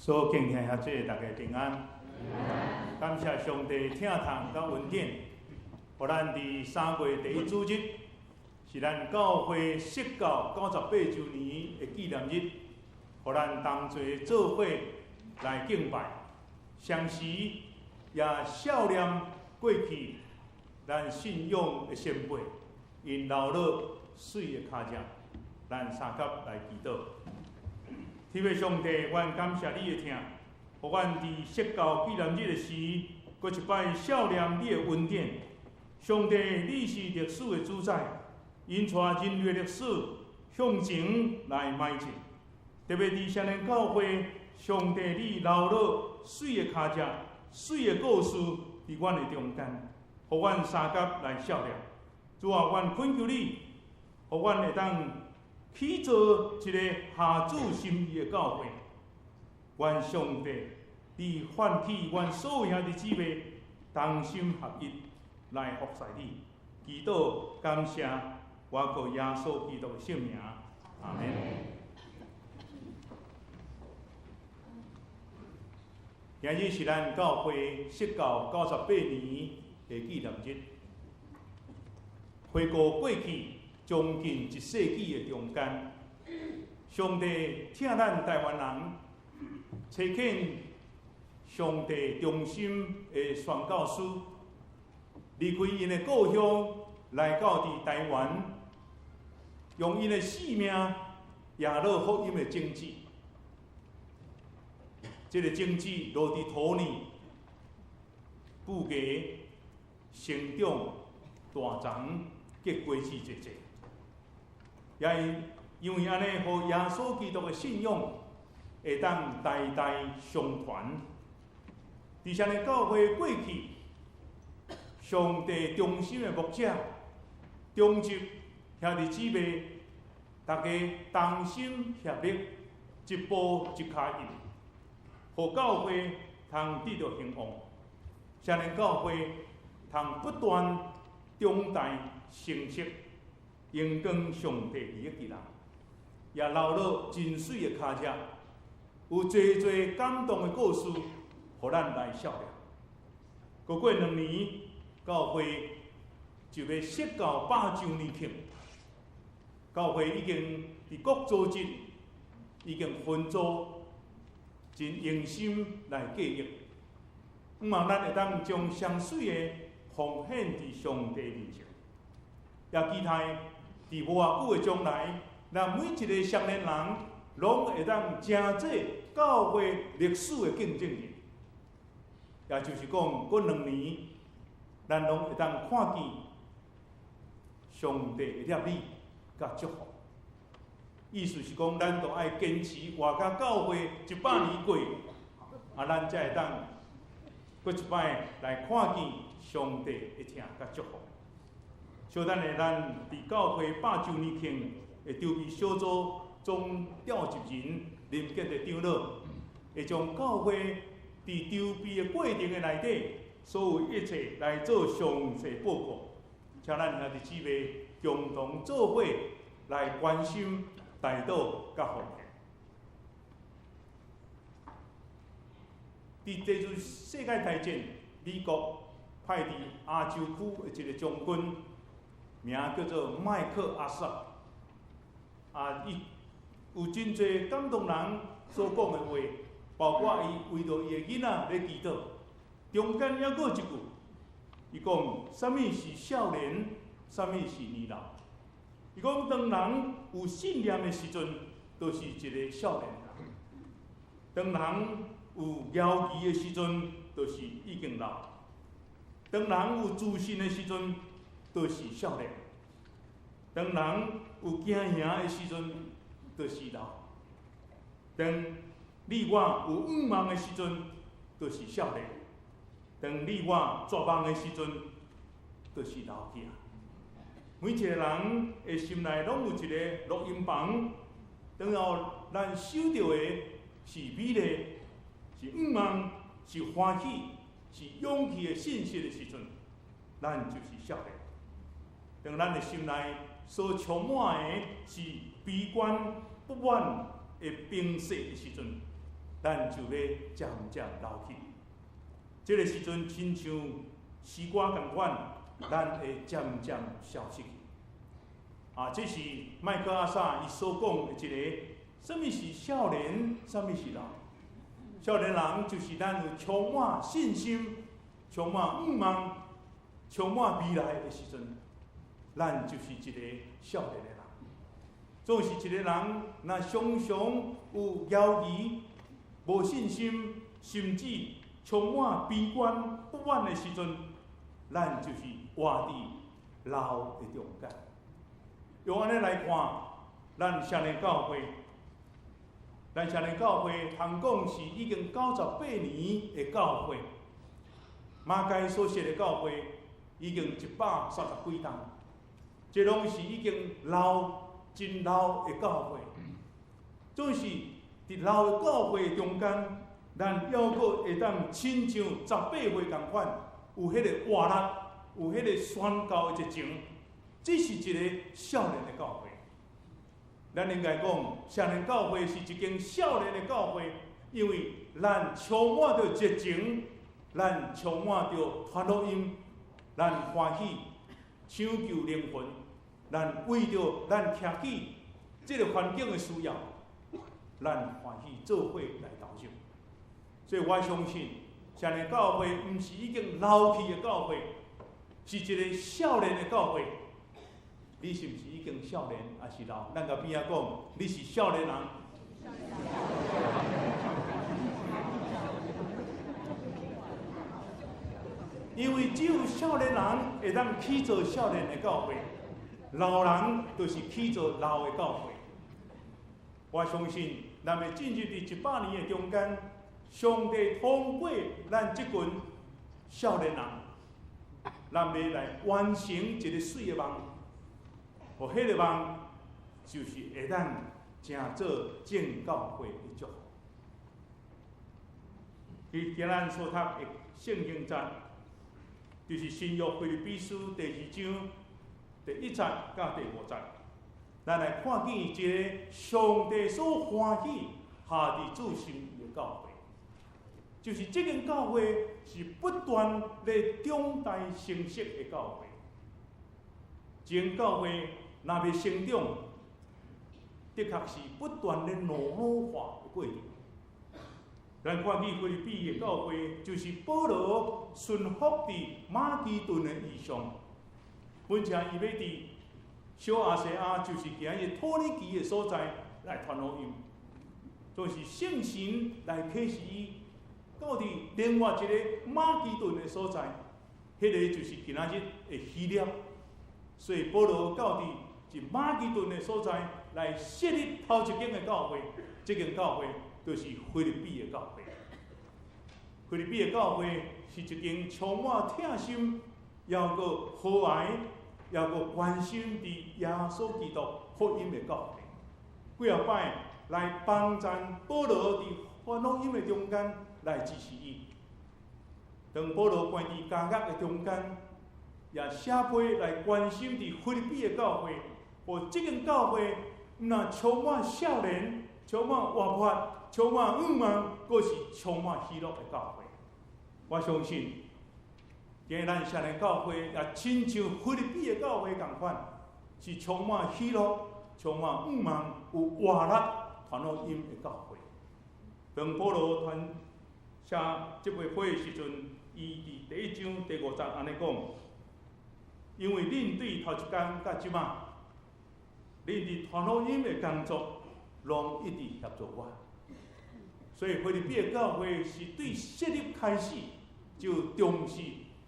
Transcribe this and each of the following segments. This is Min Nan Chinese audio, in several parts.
所敬虔兄弟，大家平安。感謝上帝疼痛佮恩典，予咱佇3月第一主日，是咱教會釋教98週年的紀念日，予咱同齊做伙來敬拜，同時也數念過去咱信仰的先輩，𪜶留落媠的跤跡，咱三佮來祈禱。天父上帝，阮感謝你的疼，予阮佇釋教紀念日的時，閣一擺數念你的恩典。上帝，你是歷史的主宰，引帶人類歷史向前來邁進。特別佇雙連教會，上帝你留落媠的跤跡、媠的故事佇阮的中間，予阮三佮來數念。主啊，阮懇求你，予阮會當起造一个合主心意的教會。願上帝，你喚起阮所有兄弟姊妹同心合一來服侍你。祈禱感謝，我靠耶穌基督的聖名，阿門。今日是咱教會釋教98年的紀念日，回顧過去將近一世紀的中間，上帝疼咱台灣人，差遣上帝忠心的宣教師，離開𪜶的故鄉，來到佇台灣，用𪜶的性命掖落福音的種子。這个種子落佇土裡，布芽成長大欉，結果子濟濟。也因為按呢，予耶穌基督的信仰會當代代相傳。佇雙連教會過去，上帝忠心的牧者、長執兄弟姊妹，大家同心協力，一步一跤印，予教會通得著興旺。雙連教會通不斷長大成熟，榮光上帝利益的人，也留落真媠的跤跡，有濟濟感動的故事，予咱來數念。閣過2年，教會就欲釋教100週年慶。教會已經佇各組織已經分組，真用心來計劃。向望咱會當將上媠的奉獻佇上帝面前，也期待佇無偌久的將來，咱每一个少年人攏會當成做教會歷史的見證人。也就是講，閣2年，咱攏會當看見上帝的攝理佮祝福。意思是講，咱都愛堅持活甲教會100年過，啊，咱才會當閣一擺來看見上帝的疼佮祝福。小等下，咱佇教會100週年慶的籌備小組總召集人林杰的長老，會將教會佇籌備的過程的內底，所有一切來做詳細報告，請咱兄弟姊妹共同做伙來關心、代禱佮奉獻。佇第二次世界大戰，美國派佇亞洲區的一个將軍，名叫做麥克阿瑟。啊，伊有真濟感動人所講的話，包括伊為著伊的囡仔咧祈禱。中間猶閣有一句，伊講：啥物是少年？啥物是年老？伊講，當人有信念的時陣，就是一个少年人；當人有猶疑的時陣，就是已經老；當人有自信的時陣，就是少年；當人有驚惶的時陣，就是老；當你我有願望的時陣，就是少年；當你我絕望的時陣，就是老去啊。每一个人的心內攏有一个錄音房，當後咱收著的是美麗、是願望、是歡喜、是勇氣的信息的時陣，咱就是少年。當咱的心內所充滿的是悲觀不滿的冰雪的時陣，咱就欲漸漸老去。這个時陣，親像詩歌仝款，咱會漸漸消失去。啊，這是麥克阿薩伊所講的一个，啥物是少年，啥物是老？少年人就是咱有充滿信心、充滿向望、充滿未來的時陣，咱就是一个少年的人。總是一个人，若常常有猶疑、無信心，甚至充滿悲觀、不滿的時陣，咱就是活佇老的中間。用按呢來看，咱少年教會，咱少年教會通講是已經98年的教會，馬偕所設的教會已經130幾冬，這攏是已經老真老的教會。總是佇老的教會中間，咱猶閣會當親像18歲仝款，有彼个活力，有彼个宣教的熱情。這是一个少年的教會。咱應該講，少年教會是一間少年的教會，因為咱充滿著熱情，咱充滿著傳福音，咱歡喜搶救靈魂，咱為著咱徛起這个環境的需要，咱歡喜做伙來投入。所以我相信，少年教會毋是已經老去的教會，是一个少年的教會。你是毋是已經少年，抑是老？咱共邊仔講，你是少年人。因為只有少年人會當去做少年的教會，老人就是去做老的教會。我相信，咱欲進入佇100年的中間，上帝通過咱這群少年人，咱欲來完成一个媠的夢。予彼个夢，就是會當成做正教會的祝福。佇今咱所讀的聖經節，就是新約腓立比書第二章第一節佮第五節，咱來看見一个上帝所歡喜下佇主心意的教會，就是這間教會是不斷咧長大成熟的教會。這間教會若欲成長，的確是不斷咧老化的過程。咱看見腓立比的教會，就是保羅順服佇馬其頓的異象。本來伊欲佇小亞細亞，就是行伊土耳其的所在來傳福音，總是聖神來啟示伊，到佇另外一个馬其頓的所在，彼个就是今仔日的希臘。所以保羅到佇一馬其頓的所在來設立頭一間的教會，這間教會就是腓立比的教會。腓立比的教會是一間充滿疼心、猶閣和藹、猶閣關心佇耶穌基督福音的教會。幾仔擺來幫贊保羅佇傳福音的中間來支持伊。當保羅關佇監獄的中間，也寫批來關心佇腓立比的教會，予這間教會毋但充滿少年、充滿活潑、充滿向望，閣是充滿喜樂的教會。我相信，今日咱少年教會也親像腓立比的教會仝款，是充滿喜樂、充滿向望、有活力傳福音的教會。當保羅傳寫這批批的時陣，伊佇第一章第五節按呢講。因為恁對頭一工到這馬，恁佇傳福音的工作，攏一直協助我。所以腓立比的教會是對設立開始就重視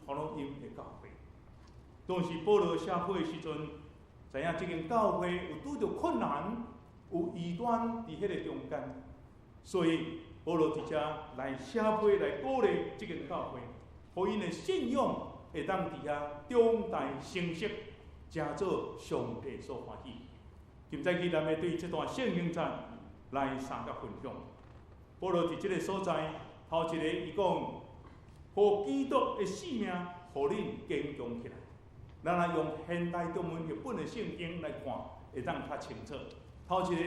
傳福音的教會。當時保羅寫批的時陣，知影這間教會有拄著困難，有異端佇彼个中間，所以保羅佇遮來寫批來鼓勵這間教會，予𪜶的信仰會當佇遐長大成熟，成做上帝所歡喜。今早起，咱欲對這段聖經節來相佮分享。保羅佇這个所在，頭一个伊講，予基督的性命，予恁堅強起來。咱若用現代中文譯本的聖經來看，會當較清楚。頭一个，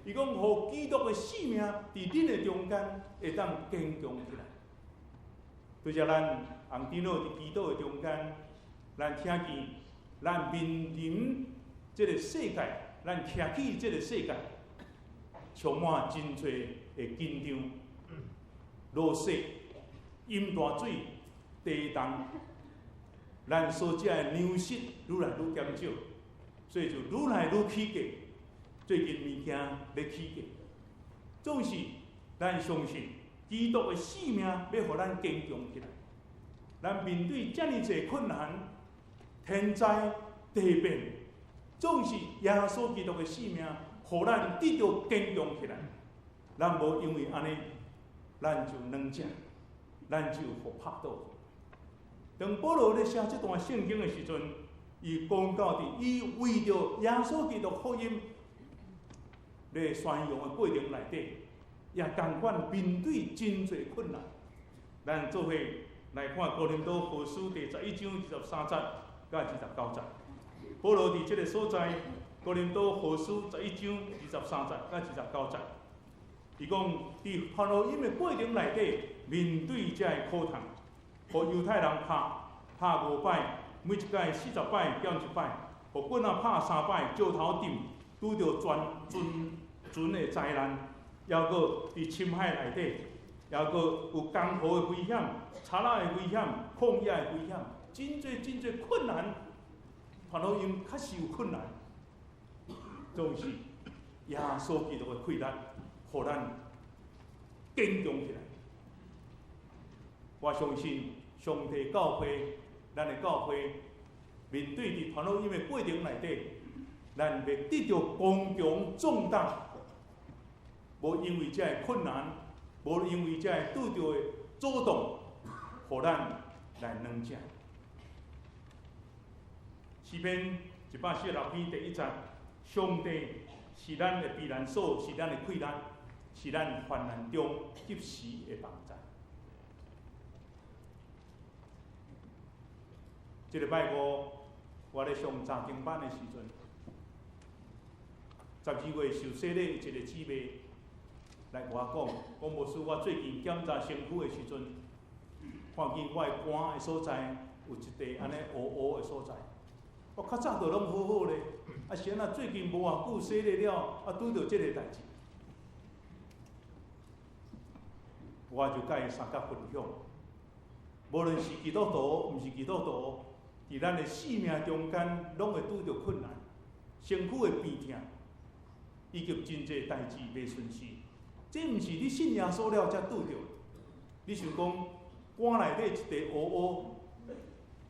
伊講，予基督的性命佇恁的中間會當堅強起來。拄才咱紅長老佇祈禱的中間，咱聽見咱面臨這个世界，咱徛起這个世界，充滿真濟的緊張、落雪、淹大水、地動，咱所食的糧食愈來愈減少，所以就愈來愈起價。最近物件咧起價，總是咱相信基督的性命欲予咱堅強起來。咱面對遮爾濟困難、天災地變，總是耶穌基督的性命，予咱得著堅強起來。咱無因為按呢，咱就軟食，咱就予拍倒。當保羅咧寫這段聖經的時陣，伊講到佇伊為著耶穌基督福音咧宣揚的過程內底，也仝款面對真濟困難。咱做伙來看哥林多後書第11章23節佮29節。保羅佇這个所在，哥林多後書十一章二十三節佮29節，伊講佇傳福音的過程內底，面對這个苦痛，予猶太人拍拍五擺，每一擺40擺減一擺，予棍仔拍三擺，石頭擲，拄著全船船的災難，抑閣佇深海內底，抑閣有江河的危險、賊仔的危險、曠野的危險，真濟真濟困難。傳福音確實有困難，總是耶穌基督的氣力，予咱堅強起來。我相信上帝教會，咱的教會面對佇傳福音的過程內底，咱欲得著剛強壯膽，無因為這个困難，無因為這个拄著的阻擋，予咱來軟食。詩篇146篇第1節，上帝是咱的避難所，是咱的氣力，是咱患難中及時的幫助。這个拜五，我咧上查經班的時陣，12月受洗禮一个姊妹來共我講，講牧師，我最近檢查身軀的時陣，看見我的肝的所在有一塊按呢烏烏的所在。我較早就攏好好咧，啊是按怎最近無偌久洗禮了，啊拄著這个代誌，我就佮伊相佮分享。無論是基督徒，毋是基督徒，佇咱的生命中間，攏會拄著困難、身軀的病痛，以及真濟代誌袂順遂。這毋是你信耶穌了才拄著。你想講，肝內底一塊烏烏，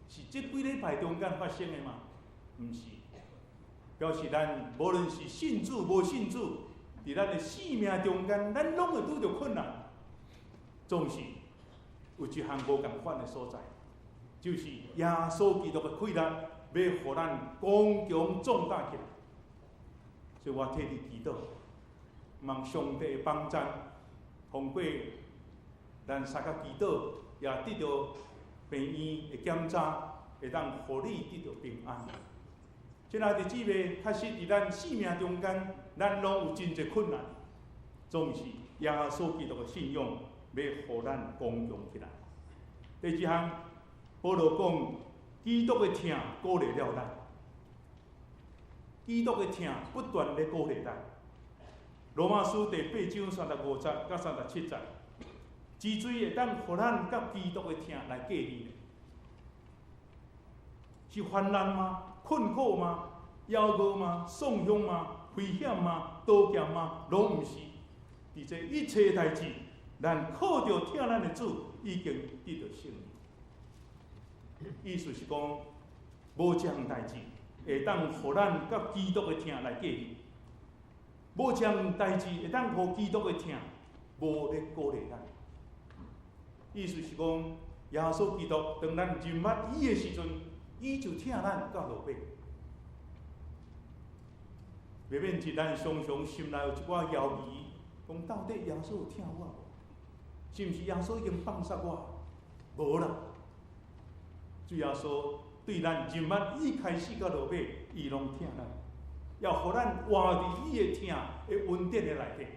是這幾禮拜中間發生的嗎？毋是，表示咱無論是信主無信主，佇咱的生命中間，咱攏會拄著困難。總是有一項無仝款的所在，就是耶穌基督的氣力，欲予咱剛強壯膽起來。所以我替你祈禱，望上帝的幫助，通過咱相佮祈禱，也得著病院的檢查，會當予你得著平安。親愛的姊妹，確實佇咱生命中間，咱攏有真濟困難，總是耶穌基督的信仰欲予咱剛強起來。第二項，保羅講，基督的疼鼓勵了咱，基督的疼不斷咧鼓勵咱。羅馬書第8章35節佮37節，之罪會當予咱佮基督的疼來隔離，是患難嗎？困苦嗎？枵餓嗎？喪鄉嗎？危險嗎？刀劍嗎？攏毋是。佇這一切代誌，咱靠著疼咱的主，已經得著勝利。意思是講，無一項代誌會當予咱佮基督的疼來隔離，無一項代誌會當予基督的疼無咧鼓勵咱。意思是講，耶穌基督當咱認捌伊的時陣，伊就疼咱到落尾。袂免是咱常常心內有一寡猶疑，講到底耶穌有疼我無？是毋是耶穌已經放殺我？無啦！主耶穌對咱認捌伊開始到落尾，伊攏疼咱，也予咱活佇伊的疼，的恩典的內底，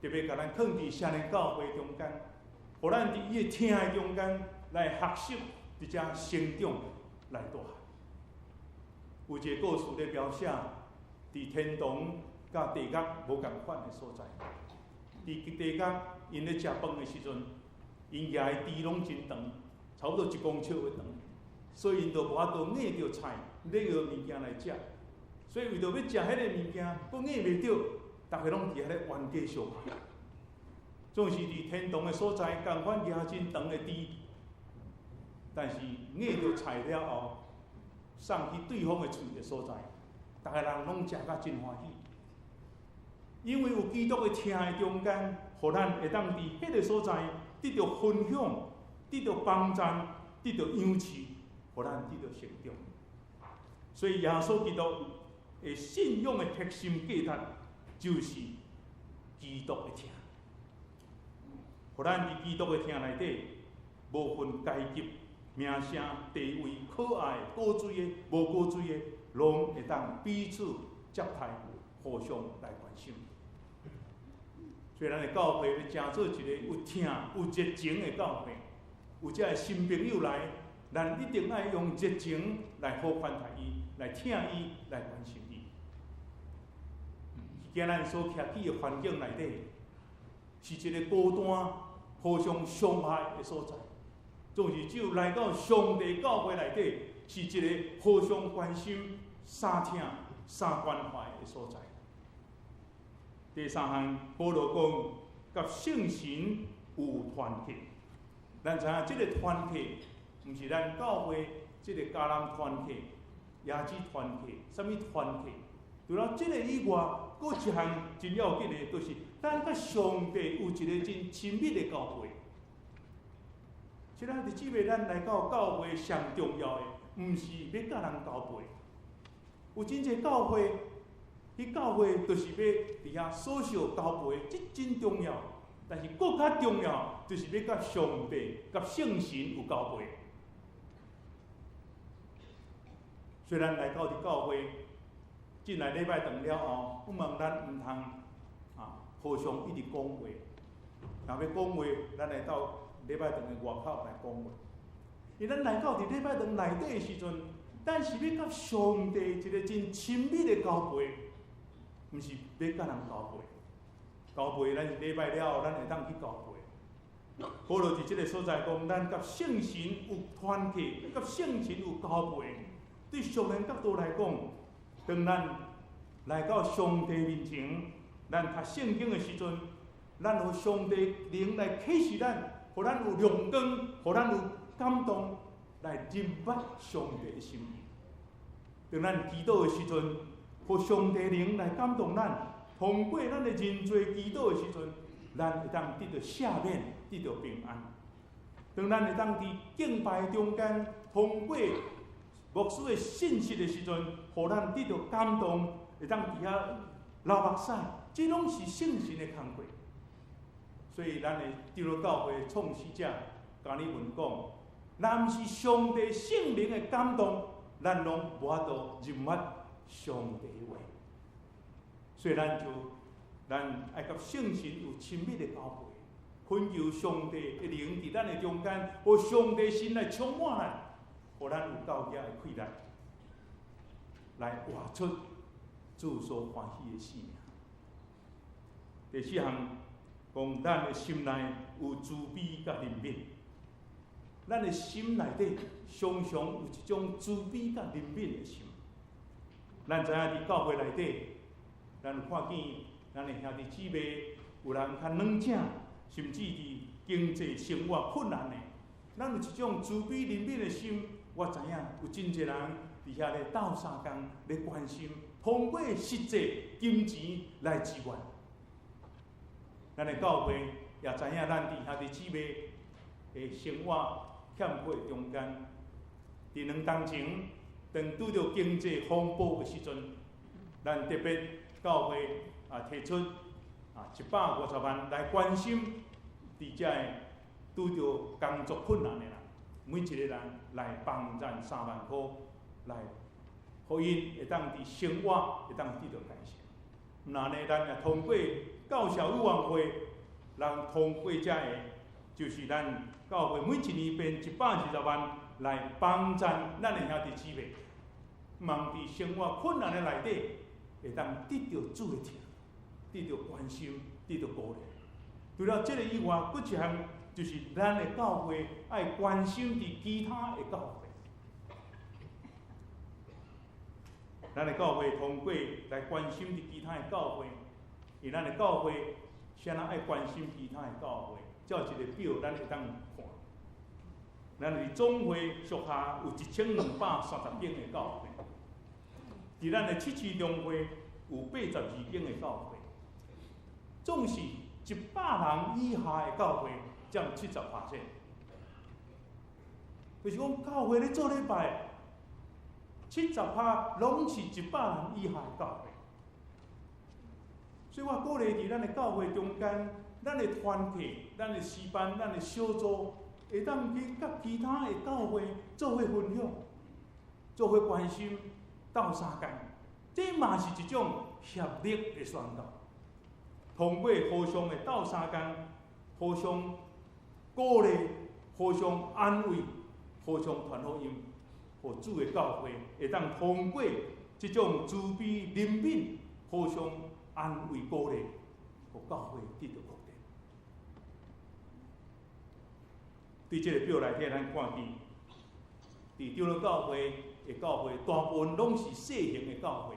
特別共咱囥佇聖靈教會中間，予咱佇伊的疼的中間來學習，佇遮成長來大漢。有一个故事咧描寫，佇天堂佮地獄無仝款的所在。佇地獄，𪜶咧食飯的時陣，𪜶舉的箸攏真長，差不多1公尺的長，所以𪜶就無法度夾著菜、夾著物件來食。所以為著欲食彼个物件，閣夾袂著，逐个攏佇遐咧冤家相拍。總是佇天堂的所在，仝款舉真長的箸，但是夾著菜了後，送去對方的喙的所在，逐个人攏食甲真歡喜。因為有基督的疼的中間，予咱會當佇彼个所在得著分享、得著幫贊、得著養飼，予咱得著成長。所以耶穌基督的信仰的核心價值，就是基督的疼。予咱佇基督的疼內底，無分階級、名聲、地位、可愛、高水的、無高水的，攏會當彼此接待，互相來關心。所以，咱的教會欲成做一个有疼、有熱情的教會，有遮个新朋友來，咱一定愛用熱情來好款待伊，來疼伊，來關心伊。今咱所徛起的環境內底，是一个孤單、互相傷害的所在。總是只有來到上帝教會內底，是一个互相關心、相疼、相關懷的所在。第三項，保羅講，佮聖神有團契。咱知影，這个團契，毋是咱教會這个迦南團契、椰子團契、啥物團契。除了這个以外，閣一項真要緊的，就是咱佮上帝有一个真親密的交會。這咱佇姊妹，咱來到教會上重要的，毋是欲佮人交陪。有真濟教會，去教會就是欲佇遐 social 交陪，這真重要。但是閣較重要，就是欲佮上帝、佮聖神有交陪。雖然來到佇教會，進來禮拜堂了後，我問咱毋通啊，互相一直講話。若欲講話，咱會到禮拜堂的外口來講話。因咱來到佇禮拜堂內底的時陣，咱是欲佮上帝一个真親密的交陪，毋是欲佮人交陪。交陪，咱是禮拜了後，咱會當去交陪。保羅佇這个所在講，咱佮聖神有團契，佮聖神有交陪。對屬靈角度來講，當咱來到上帝面前，咱讀聖經的時陣，咱予上帝靈來啟示咱，予咱有亮光，予咱有感動，來認捌上帝的心意。當咱祈禱的時陣，予上帝靈來感動咱，通過咱的認罪祈禱的時陣，咱會當得著赦免，得著平安。當咱會當佇敬拜中間，通過牧師的信息的時陣，予咱得著感動，會當佇遐流目屎，這攏是聖神的工課。所以，咱的長老教會創始者加爾文講，若毋是上帝聖靈的感動，咱攏無法度認捌上帝的話。所以，咱就咱愛佮聖神有親密的交陪，懇求上帝的靈佇咱的中間，予上帝心來充滿咱，予咱有夠額的氣力，來活出主所歡喜的生命。第四項，講咱的心內有慈悲佮憐憫，咱的心內底常常有一種慈悲佮憐憫的心。咱知影佇教會內底，咱有看見咱的兄弟姊妹有人較軟正，甚至佇經濟生活困難的，咱有一種慈悲憐憫的心。我知影有真濟人佇遐咧鬥相共咧關心，通過實際金錢來支援。咱的教會也知影，咱佇兄弟姊妹的生活欠缺中間，佇2冬前，當拄著經濟風暴的時陣，咱特別教會啊提出啊150萬來關心佇遮个拄著工作困難的人，每一個人來幫贊3萬箍，來予𪜶會當佇生活會當得著改善。毋但呢，咱也通過教小委員會，人通過遮個，就是咱教會每一年編120萬來幫贊咱的兄弟姊妹，望佇生活困難的內底，會當得著主的疼，得著關心，得著鼓勵。除了這个以外，閣一項就是咱的教會愛關心佇其他的教會。咱的教會通過來關心佇其他的教會，而咱的教會啥人愛關心其他的教會，照一個表，咱會當看。咱佇總會屬下有1230間的教會，佇咱的七區中會有82間的教會，總是100人以下的教會佔70%。就是講教會咧做禮拜，70趴攏是100人以下的教會。所以我鼓勵佇咱的教會中間，咱的團體、咱的詩班、咱的小組，會當去佮其他的教會做伙分享，做伙關心、鬥相共，這嘛是一種協力的宣告。通過互相的鬥相共，互相鼓勵、互相安慰、互相傳福音，予主的教會會當通過這種慈悲憐憫、互相安慰鼓勵，予教會得著擴展。對這个表內底，咱看見，佇長老教會的教會，大部分攏是細型的教會，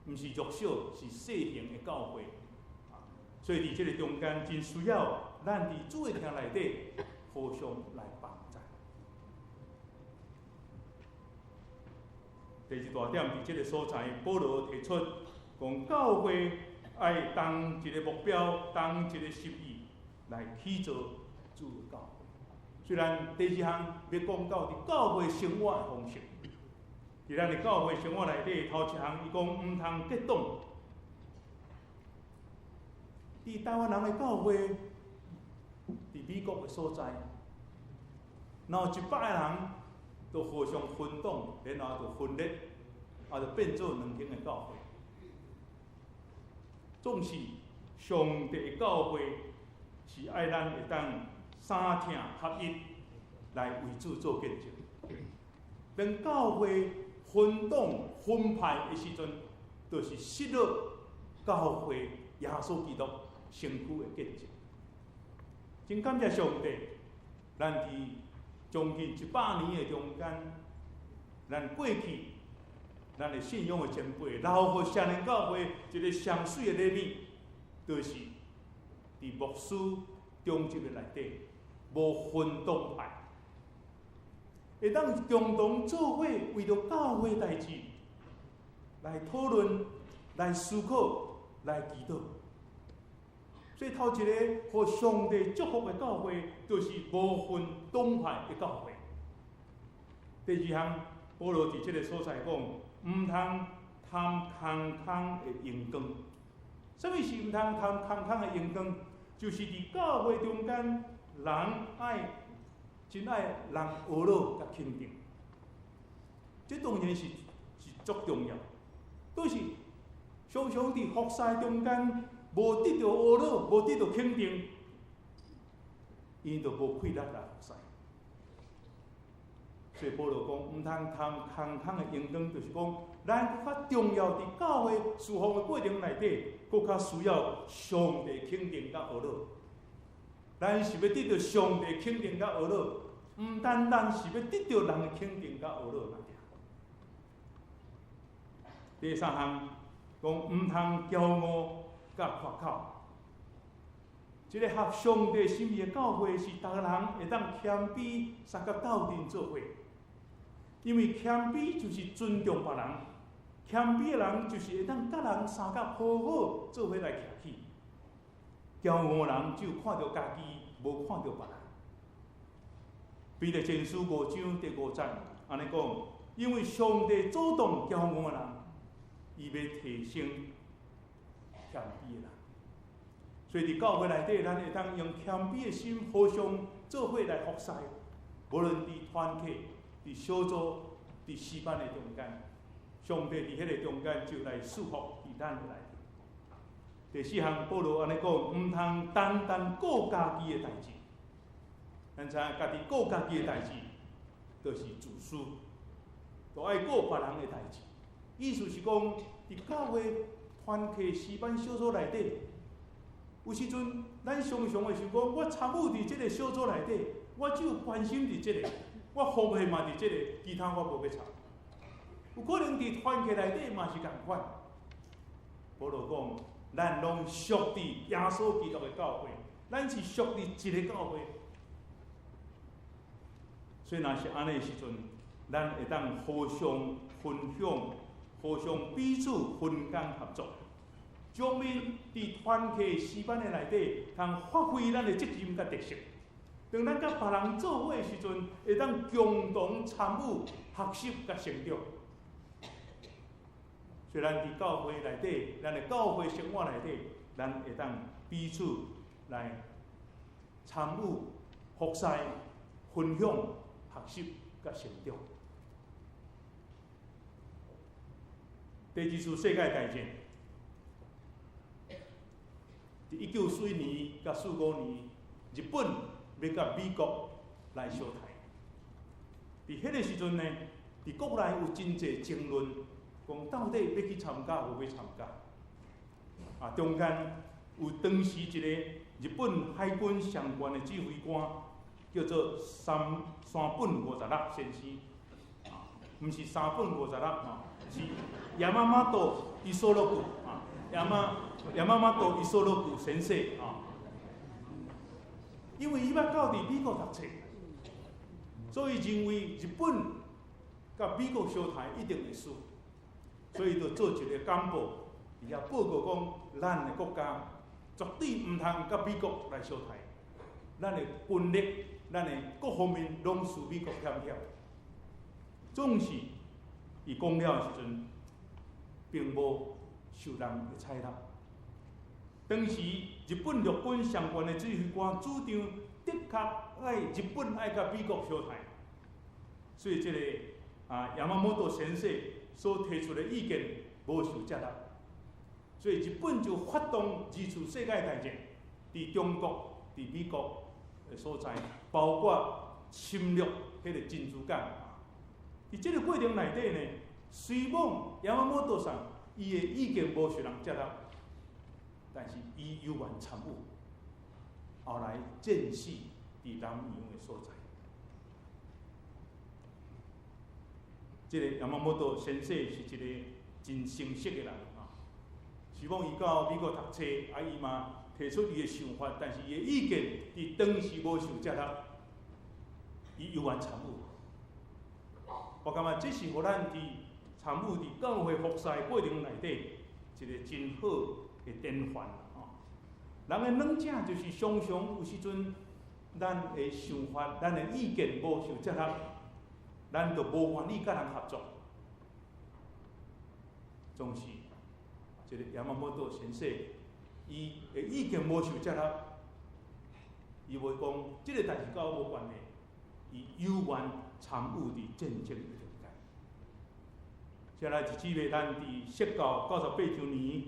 毋是弱小，是細型的教會。所以佇這个中間，真需要咱佇主的疼內底互相來幫助。第二大點，佇這个所在，保羅提出講教會愛同一个目標，同一个心意來去做主的教會。雖然第二項欲講到佇教會生活的方式，佇咱的教會生活內底，頭一項伊講毋通結黨。佇台灣人的教會，佇美國的所在，若有100個人都互相分黨，然後就分裂，就變做兩間的教會。總是上帝的教會是愛咱會當三疼合一來為主做見證。當教會分黨分派的時陣，就是失落教會耶穌基督身軀的見證。真感謝上帝，咱佇將近100年的中間，咱過去咱的信仰的前輩留予聖靈教會一個上媠的禮物，就是佇牧師長執的內底無分黨派，會當共同做伙為著教會代誌來討論、來思考、來祈禱。所以頭一个予上帝祝福的教會，就是無分黨派的教會。第二項，保羅佇這个所在講，毋通貪空空的榮光。啥物是毋通貪空空的榮光？就是佇教會中間，人愛真愛人呵咾佮肯定，這當然是足重要。但是常常佇服侍中間，無得著呵咾，無得著肯定，𪜶就無氣力來服侍。所以保羅講，毋通貪空空的榮光，就是講，咱閣較重要佇教會侍奉的過程內底，閣較需要上帝肯定佮呵咾。咱是欲得著上帝肯定佮呵咾，毋單單是欲得著人的肯定佮呵咾爾。第三項，講毋通驕傲佮誇口。這个合上帝心意的教會，是逐个人會當謙卑相佮鬥陣做伙。因為謙卑就是尊重別人，謙卑的人就是會當佮人相佮好好做伙來徛起。驕傲的人只有看著家己，無看著別人。彼得前書5章第5節按呢講，因為上帝阻擋驕傲的人，伊欲提升謙卑的人。所以佇教會內底，咱會當用謙卑的心，互相做伙來服侍，無論佇團契、佇小組、佇詩班的中間，上帝佇彼个中間就來賜福佇咱的內底。第四項，保羅按呢講，毋通單單顧家己的代誌。咱知影家己顧家己的代誌，就是自私，都愛顧別人的代誌。意思是講，佇教會團契詩班小組內底，有時陣咱常常會想講，我參與佇這个小組內底，我只有關心佇這个，我奉獻嘛佇這个，其他我無欲插。有可能佇團契內底嘛是仝款。保羅講，咱攏屬佇耶穌基督的教會，咱是屬佇一个教會。所以若是按呢的時陣，咱會當互相分享、互相彼此分工合作，將面佇團契詩班的內底，通發揮咱的責任佮特色。當咱佮別人做伙的時陣，會當共同參與學習佮成長。雖然佇教會內底，咱的教會生活內底，咱會當彼此來參與服侍、分享、學習佮成長。第二次世界大戰，佇1944年佮45年，日本欲佮美國來相刣。佇彼个時陣呢，佇國內有真濟爭論，講到底欲去參加無欲參加。啊，中間有當時一個日本海軍上懸的指揮官，叫做山山本五十六先生，啊，毋是三本五十六吼，是山本五十六啊，山本五十六先生啊。因為伊捌到佇美國讀冊，所以認為日本佮美國相刣一定會輸，所以就做一個簡報，佇遐報告講，咱的國家絕對毋通佮美國來相刣，咱的軍力、咱的各方面攏輸美國險險。總是伊講了的時陣，並無受人的採納。當時日本陸軍上懸的指揮官主張，的確愛日本愛佮美國相刣，所以這个山本先生所提出的意見無受接納，所以日本就發動二次世界大戰，佇中國、佇美國的所在，包括侵略彼个珍珠港。佇這个過程內底呢，雖罔山本さん伊的意見無受人接納，但是伊猶原參與，後來戰死佇南洋的所在。這个山本先生是一个真誠實的人啊。希望伊到美國讀冊，啊，伊嘛提出伊的想法，但是伊的意見佇當時無受接納，伊猶原參與。我感覺這是予咱佇參與佇教會服侍過程內底一個真好的典範吼。人的軟正就是常常有時陣，咱的想法、咱的意見無受接納，咱就無願意佮人合作。總是這个山本先生，伊的意見無受接納，伊無講這个代誌佮我無關係，伊猶原參與佇戰爭的中間。接下來日子欲咱佇釋教98周年，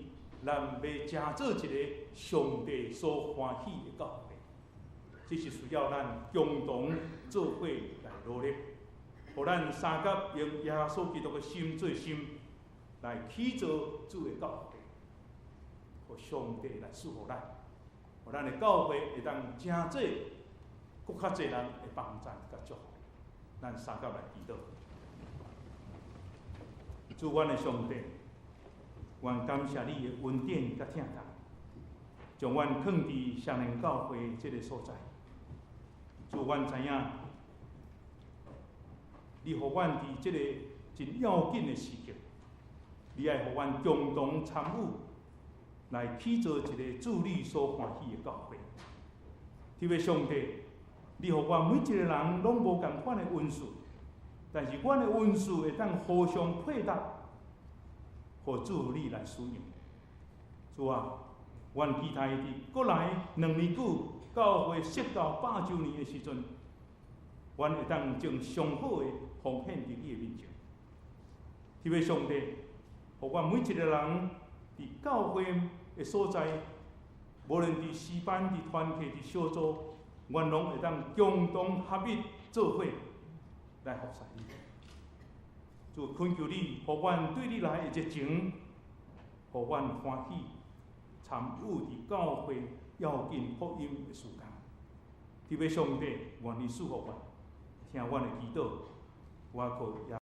咱欲成做一个上帝所歡喜的教會，這是需要咱共同做伙來努力，予咱相佮用耶穌基督的心做心，來起造主的教會，予上帝來賜福咱，予咱的教會會當成做閣較濟人的幫贊佮祝福。咱相佮來祈禱，主阮的上帝，阮感謝你的恩典佮疼痛，將阮囥佇雙連教會這个所在。主，阮知影，你予阮佇這个真要緊的時刻，你愛予阮共同參與，來起造一个主你所歡喜的教會。特別上帝，你予阮每一个人攏無仝款的恩賜，但是阮的恩賜會當互相配搭，予主你來使用。主啊，阮期待佇閣來2年久，教會釋教100周年的時陣，阮會當將上好的奉獻佇你的面前。特別上帝，予阮每一个人佇教會的所在，無論佇詩班、佇團契、佇小組，阮攏會當共同合一做伙來服侍你。主，懇求你，予阮對你來的熱情，予阮歡喜參與佇教會要緊福音的事工。特別上帝，願你賜福阮，聽阮的祈禱，我靠耶